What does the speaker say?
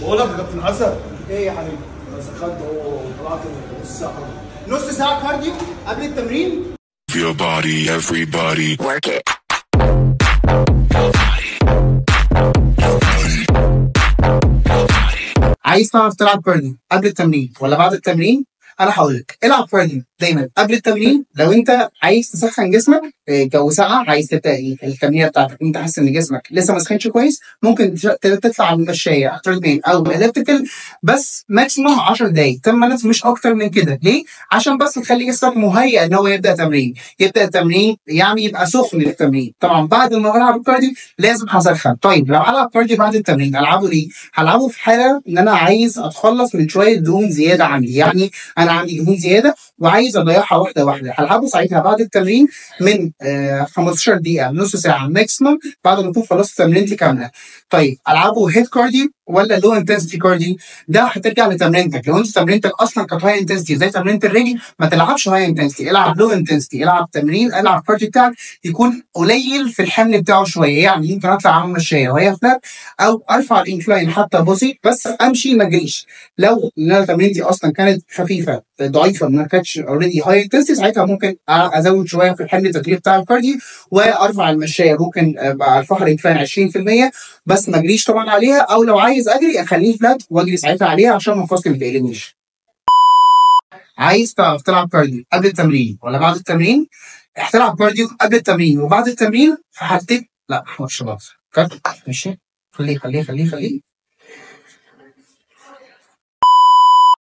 بقول لك يا كابتن حسن. ايه يا حبيبي؟ انا سخنت اهو وطلعت نص ساعة cardio. نص ساعة cardio قبل التمرين؟ Your body, everybody. Work it. عايز تعرف تلعب cardio قبل التمرين ولا بعد التمرين؟ انا هقول لك العب cardio دايما قبل التمرين. لو انت عايز تسخن جسمك، الجو ساقع، عايز تبدا التمرينه بتاعتك وانت حاسس ان جسمك لسه ما سخنش كويس، ممكن تطلع على المشايه treadmill او elliptical، بس maximum 10 دقائق، 8 minutes، مش اكتر من كده. ليه؟ عشان بس تخلي جسمك مهيئ ان هو يبدا تمرين، يبدا التمرين يعني يبقى سخن للتمرين. طبعا بعد ما العب ال cardio لازم هسخن. طيب لو العب cardio بعد التمرين العبه ليه؟ هلعبه في حاله ان انا عايز اتخلص من شوية دهون زيادة عندي، يعني انا عندي دهون زيادة وعايز اضيعها واحدة واحدة. هلعبه ساعتها بعد التمرين من 15 دقيقة نص ساعة maximum بعد ما اكون خلصت تمرينتي كاملة. طيب العبه HIIT cardio ولا low intensity cardio؟ ده هترجع لتمرينتك. لو انت تمرينتك اصلا كانت high intensity زي تمرينه الرجل، ما تلعبش high intensity، العب low intensity، العب تمرين، العب cardio بتاعك يكون قليل في الحمل بتاعه شوية. يعني ممكن اطلع على المشايه وهي flat او ارفع ال incline حتى بسيط، بس امشي ما اجريش. لو ان انا تمرينتي اصلا كانت خفيفة ضعيفة ما كانتش already high intensity، ساعتها ممكن ازود شوية في الحمل التدريب بتاع ال cardio وارفع المشايه، ممكن ارفعها ال incline 20% بس ما اجريش طبعا عليها، او لو عايز اجري اخليه flat واجري ساعتها عليها عشان مفاصلي ما تقلقنيش. عايز تعرف تلعب cardio قبل التمرين ولا بعد التمرين؟ هتلعب cardio قبل التمرين وبعد التمرين في حالتين. لا مش خلاص، ماشي، خليه خليه خليه خليه.